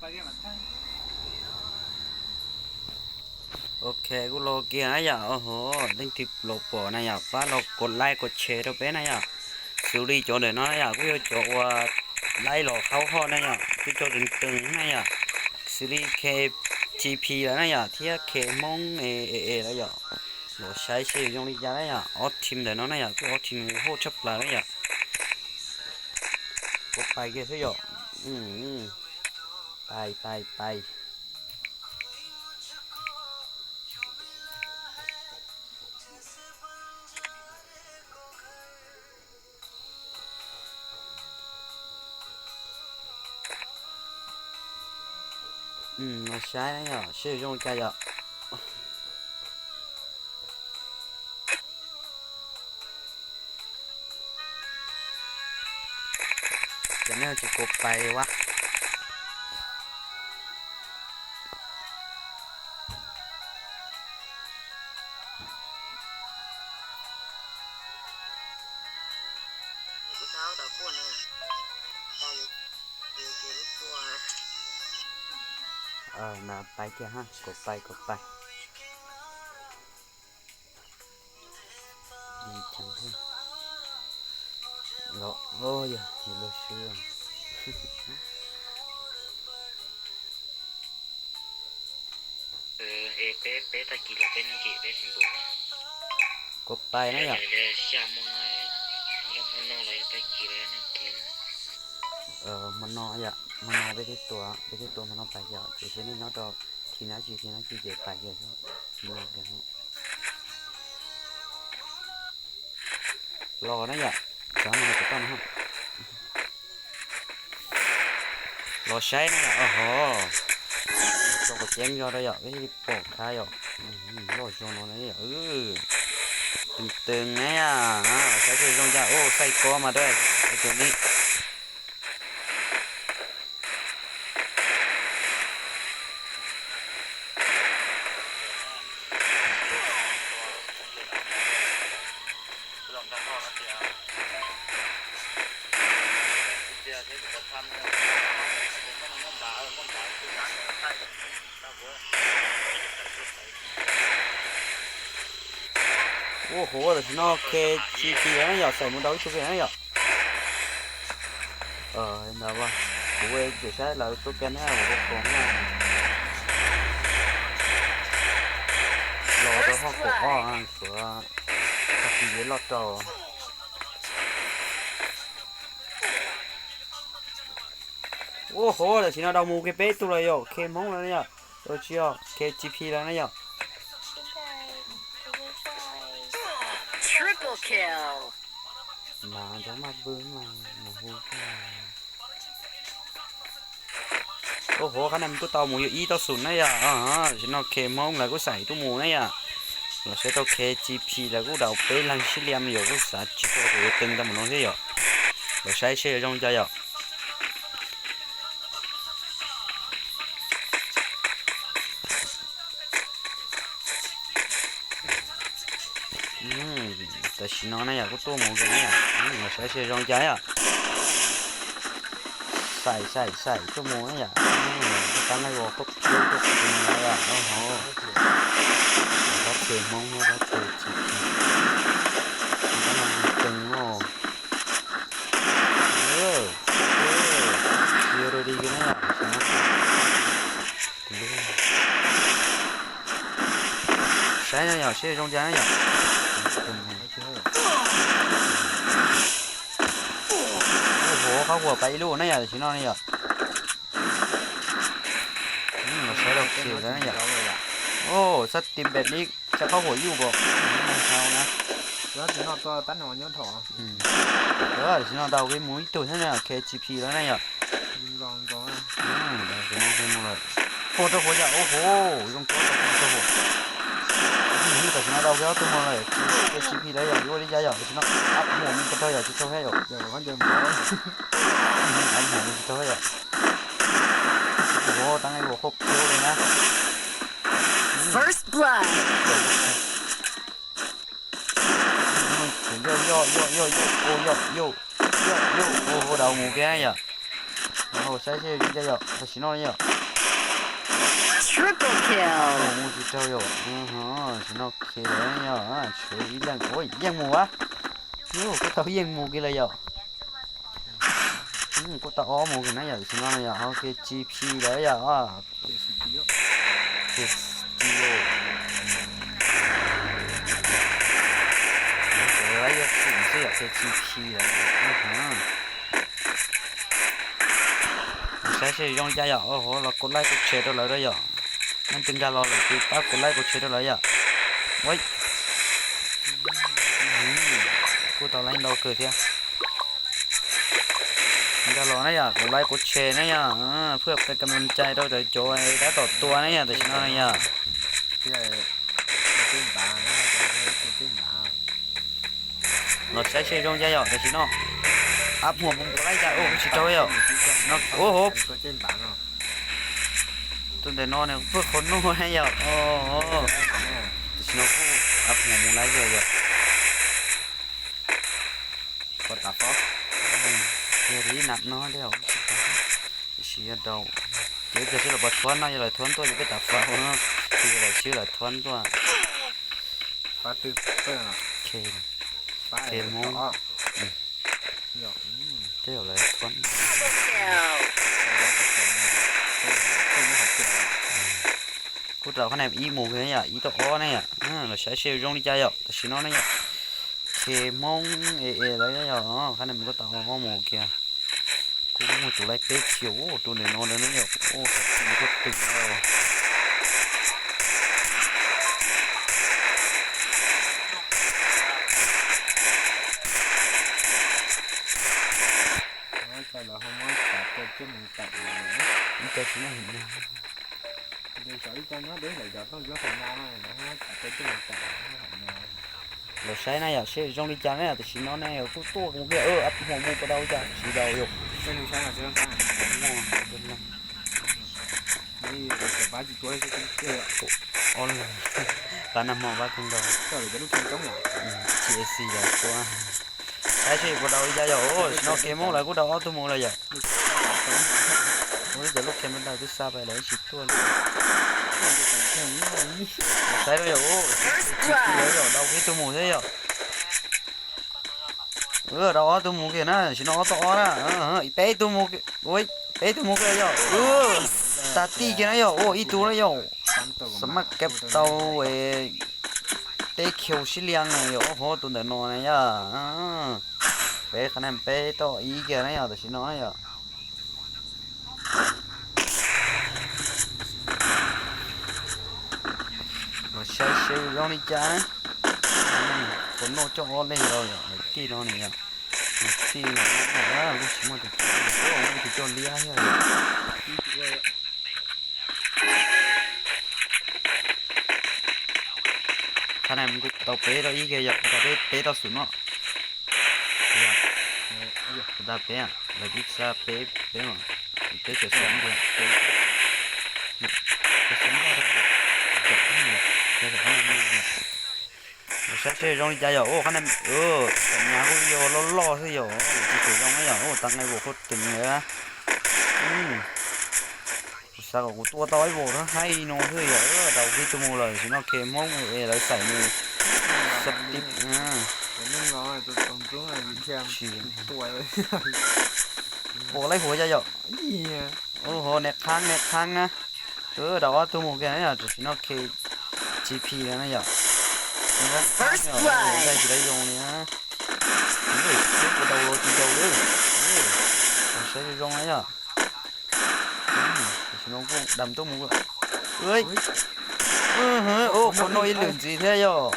Ok, kuj los kiag na yom. Leej twg los pom na yom, pab los kov like kov share rau peb na yom. Xws li cov ntawm no na yom, kuj yog cov uas laib los haub hoj na yom, kuj cov teev teev na yom. Xws li K G P lawm na yom, thiab K Hmoob AA lawm yom. Los saib seb yuav zoo li cas na yom. Ob team ntawm no na yom, kuj ob team hauj tshaj plaws na yom. Kuv pais kiag xwb yom. Pais, pais, pais. Los saib na yom, seb zoo cas yom. Ces nej tsis kuv pais ua. Na pais kiag ha, kuv pais, kuv pais. Los, yog lub swb. Kuv pais na yom. Hmo no yom, hmo no peb thiaj tua, peb thiaj tua hmo no pais yom, ces seb nej nyob rau thim nab tsi, thim nab tsi ces pais kiag xwb. Hmo no kiag. Los na yom, txav no tau no. Los saib na yom, o ho. Tso kom ceev zog rau yom, peb thiaj li pom khav yom. Loj zog no na yom. Teev teev na yom, los saib seb zoo cas. Ua xaij kob mas dab tus ni. Ua hauv tam sim no K G P lawm na yom, xaim mus rau ib tug kiag na yom. Ntawd kuv tseem saib lawv tuaj kiag na, ua koom na. Los rau hauv koom ob, suav tag kis yuav loj rau. Ua hauv tam sim no dau mus kiag peb tug lawm yom, K Hmoob lawm na yom. Ua tsis yog K G P lawm na yom. Mas nrov maj pw mas mus hu. Ua hauv qhov no tuaj tau mus yog ib tau xum na yom. Tam sim no K Hmoob lawv kuj xaim tuaj mus na yom. Los saib tau K G P lawv kuj daus peb leeg sib liam yom, kuj xav tsis tau tus yuav teev tau mus no thiab yom. Los saib seb zoo cas yom. Tam sim no na yom, kuj tuaj mus kiag na yom, los saib seb zoo cas yom. Xaim xaim xaim tuaj mus na yom. Tab nqaij uas koj khiav tuaj mus na yom, o ho. Pab K Hmoob thiab pab K G P. Tab no teev os. Khiav rau li na yom. Saib na yom, seb zoo cas na yom. Ua hauv qhov huam pais ib lub na yom, tam sim no na yom. Los saib rau kiag na yom. Xab tim pem li xab qhov huam yuj pom. Tam sim no daus kiag mus ib tug thiab na, K G P lawm na yom. Ua rau huam yom, ua hauv zoo rau huam. Tam sim no daus kiag ob tug mus lawm, K G P lawm yom, yuav ua li cas yom, tam sim no ab mus mus rau yom, tsis tau thiab yom. Ab mus mus tsis tau thiab yom. Ua tab nqaij ua qhuab qhuav li na. Yog yog yog yog yog ua yog yog yog ua ua daus mus kiag yom. Saib seb zoo cas yom, tam sim no yom. Triple kill. Mus tsis raug yom. Tam sim no khe lawm yom, tshuav ib leeg, ua yeej mus a. Kuj tau yeej mus kiag lawm yom. Kuj tau ob mus kiag na yom, tam sim no yom, ho khe G P lawm yom. Khe G P lawm. Yuav xwm xwb yom, khe G P lawm. Saib seb zoo li cas yom, ua hauv los kuv like kuv share rau lawv da yom. Leej twg nkag los lawm ces pab kuv like kuv share rau lawv yom. Ua, kuj tau like ntau kawg thiab. Nkag los na yom, kuv like kuv share na yom, phwj kam lom cai rau cov cov tab tom tua na yom, tam sim no na yom. Los saib seb zoo li cas yom, tam sim no. Ab, muag mus kuv like cas ua tsis raug yom. Ua hauv. Tus ntawm no nws kuj qhov nuj na yom. Tam sim no kuj ab, muag mus lawm yom. Yog li nab no thiab, tiam sis yog rau, ces ib pliag sib los pov thuab no, yog lawv thuab tuaj ces peb rov faj, yog lawv swb lawv thuab tuaj. Khe Hmoob, tej zaum lawv thuab. Kuj rau qhab na ib mus kiag yom, ib tau ob na yom, los saib seb zoo li cas yom, tam sim no na yom. Khe Hmoob es es lawv yom, qhab na kuj tau ob mus kiag. Kuj muaj tus laib peb kiag, tus ntawm no ntawd na yom, kuj twg. Los saib na yom, seb zoo li cas na, tam sim no ne kuj tuaj mus kiag, ab, muag mus puas tau cas tsis tau yom. Qab nag hmo pab kawg nkaus. T S C los tua. Saib seb puas tau li cas yom, tam sim no Khe Hmoob lawv kuj tau ob tug mus lawm yom. Ua li cov lub khe npab ntawd twb xa pais lawv tsis tuaj li. Saib yom, tsis tau yom, tau peb tug mus thiab yom. Tau ob tug mus kiag na, tam sim no ob tug ob na, peb tug mus, peb tug mus kiag yom. Tag tij kiag na yom, ua ib tug na yom. Xa maj kab tau teb khiu sib lias na yom, hov tus ntawm no na yom. Peb qhov na peb tau ib kiag na yom, tam sim no na yom. Los saib seb zoo li cas na. Qhov no coj ob leeg los yom, lawv tij no ne yom. Lawv tij no, kuj tsis muaj tus coj, muaj tus coj liab thiab. Qhov na kuj tau peb tau ib kiag yom, kuj tau peb, peb tau xum no. Kuj tau peb, lawv twb xa peb, peb mas, peb tawm xum no. Saib seb zoo li cas yom, ua qhov na, nyab kuj yog loj loj xwb yom, tsis tshua zoo na yom, tag nqaij vauv qhuav teev lawm. Kuv xav kom kuv tua tau ib vauv rau haib no xwb yom, tau peb tug mus lawm, tam sim no Khe Hmoob es lawv xaim nws sab tib. Pom laib huav yom yom. Ua hov, niam qhab niam qhab na. Tau ob tug mus kiag na yom, tam sim no Khe G P lawm na yom. Tsis tau zoo li na. Ua tsis tau li. Saib zoo na yom. Tam sim no kuj dam tuaj mus. Ua, qhov no ib lwm ntxiv thiab yom.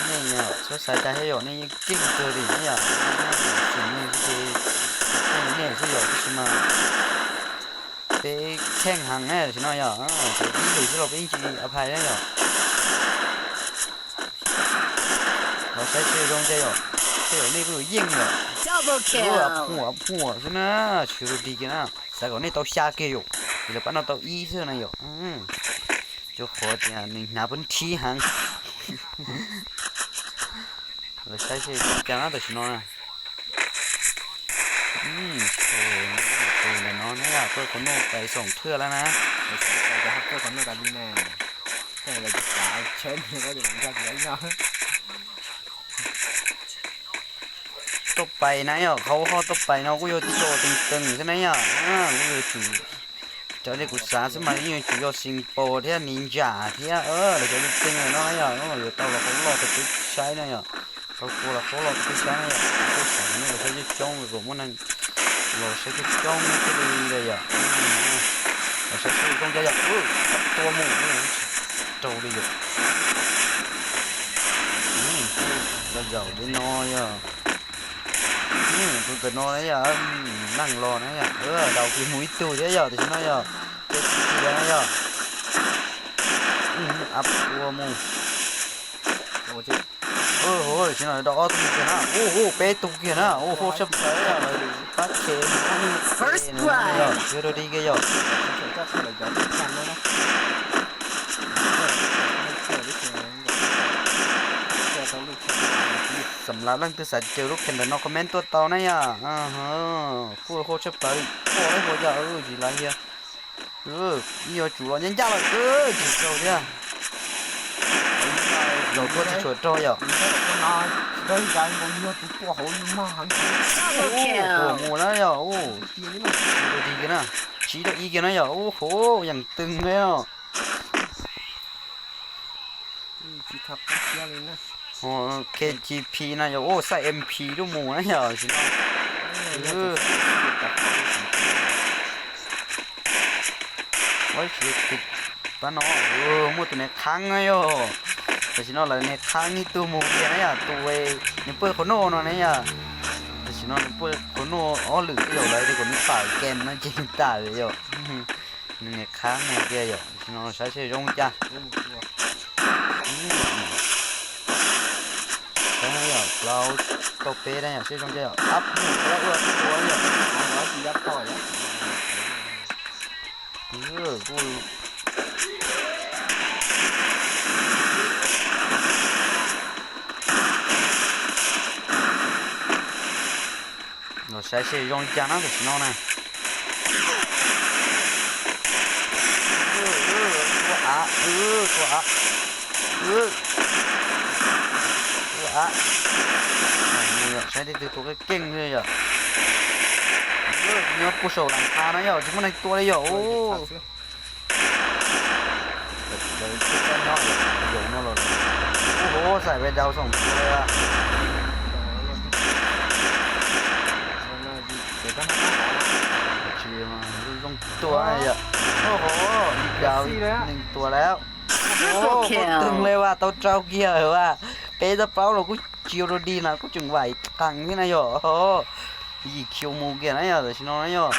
Nej yom, txhob xav cas thiab yom, nej yeej keej kawg li na yom. Tsim nyog ces nej xwb yom, tab sis mas peb kheej heev na, tam sim no yom, ib lwm xwb los peb yeej tsis a phais na yom. Los saib seb zoo cas yom, tej zaum nej kuj yuav yeej yom. Phuam phuam xwb na, tsis ua dig kiag na, xav kom nej tau xya kiag yom, ces lawv pab no tau ib xwb na yom. Rau qhov tias nws hnav poob thib heev. Los saib seb zoo cas na tam sim no na. Tus ntawm no na yog pawg qhov nuj pais xoom thwj lawm na. Tuaj pais na yog, qhov hoj tuaj pais no kuj yog tib co teeg teeg xwb na yog. Kuj yuav tsum, raws li kuv xav xwb mas yeej yuav tsum yog Simple thiab Ninja thiab lawv cov teeg teeg no na yog, yuav tau los qhov loj rau peb saib na yog. Tau tua los qhov loj rau peb saib na yog, kuj xav nej los saib coob coob kom muaj neeg los saib coob coob thiaj li yom. Los saib seb zoo cas yom. Tua mus tsis raug li yom. Los zaum li no yog. Tus ntawm no na yog, neeg los na yog, daus kiag mus ib tug thiab yog, tam sim no yog, tua kiag na yog. Ab tua mus. Tam sim no daus ob tug kiag na, ua peb tug kiag na, ua huaj tshaj plaws yog, lawv pab khev mus yog, yog rau di kiag yog. Xam lav leej twg xav caw lub khees ntawm no comment tuaj tau na yog. Kuj huaj tshaj plaws li, huaj laib huaj yog, tsis laib thiab. Yuav tsum los ncaj ncaj lawm, tsis raug thiab. Zaum tuaj tsis tshua raug yom. Tua mus na yog, ua di kiag na, tsib rau ib kiag na yog, ua huv yeem twg ne. K G P na yog, ua xaij M P lub mus na yog, tam sim no. Pab no muaj tus niag qhaab na yog, tam sim no lawv niag qhaab ib tug mus kiag na yog, tus nws pawg qhov nuj no na yog. Tam sim no nws pawg qhov nuj ob lwm tej zaum lawv tias kom nws tawm kem no ces nws tawm yom. Nws niag qhaab mus kiag yom, tam sim no saib seb zoo cas. Saib na yom, plaub tau peb na yom, seb zoo cas yom, ab mus ua tua yom. Los saib seb zoo li cas na tam sim no na. Tua av, tua av, tua av. Saib tej twg tua keej keej li yom. Nyob puag saum las tha na yom, tsis muaj neeg tua li yom. Ua huv, xaim pes daus xoom tua li. Tsis zoo tua yom. Ua huv, ib daus neeg tua lawm. Ua huv, tau teeg li vas, tau rau kiag vas. Peb tau plaub los kuj tsis ua dua dig na, kuj tseem vaim qees thiab na yom. Yim khiu mus kiag na yom, tam sim no na yom.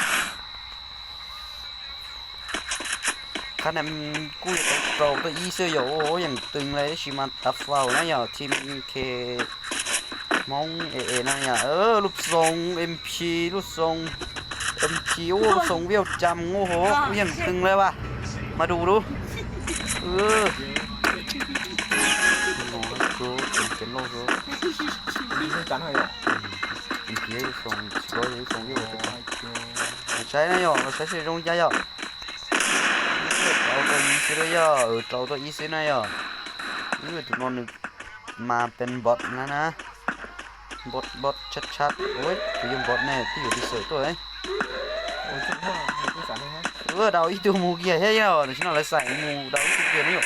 Qhov no kuj yuav tau rau tuaj ib xwb yom, ua huv yeem twg li tab sis mas tav faus na yom, team K Hmoob e e na yom, lub xoo M P, lub xoo M P, ua lub xoo viau cam ua huv, ua yeem twg li vas, mas dus lub. Saib na yom, saib seb zoo cas yom. Rau tuaj ib xwb yom, rau tuaj ib xwb na yom. Tus no nws mas pes npot na na. Npot npot tshab tshab, tus yog npot ne, twb yuav li xawm tuaj. Daus ib tug mus kiag thiab yom, tam sim no lawv xaim mus daus ib tug kiag na yom.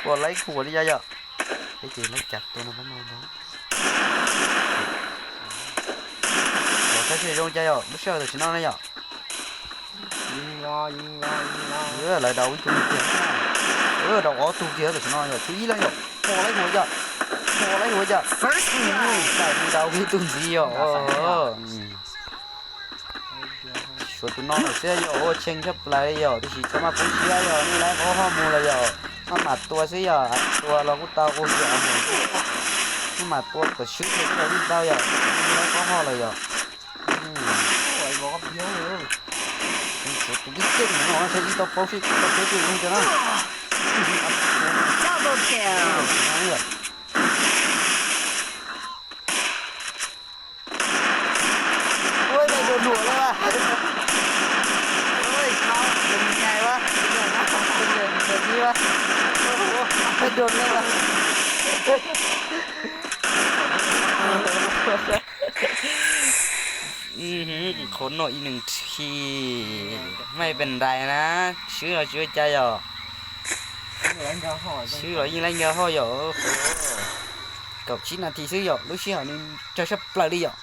Puas laib kuv li yom. Peb ces laib cas tua no pab no ntag. Los saib seb zoo cas yom, lub sij hawm tam sim no na yom. Lawv daus ib tug kiag, daus ob tug kiag tam sim no yom, tshuav ib leeg yom, puas laib huv yom, puas laib huv yom. Xaim mus daus ib tug ntxiv yom. Suav tus no lawm xwb yom, ua tshee tshaj plaws li yom, tiam sis txhob maj poob siab yom, nej laib qhov hoj mus lawm yom, maj mam tua xwb yom, tua los kuj tau, ua yam maj mam tua kom swb thiaj tau yeej tau yom, nej laib qhov hoj lawm yom. Suav tus tib tseej no saib ib tau paub seb tau peb twb zoo cas na. Double kill. Yom. Luam lawm as. Ua, tus nyuam nyais as, tus nyuam, tus nyuam nyis as, peb dua lawm as. Qhov no ib neeg khi, maj pes ntais na, swb los tsis ua cas yom. Swb los yeej laib nkag hoj yom. Kaum tsib nas this xwb yom, lub sij hawm nws tsawg sab plaws li yom.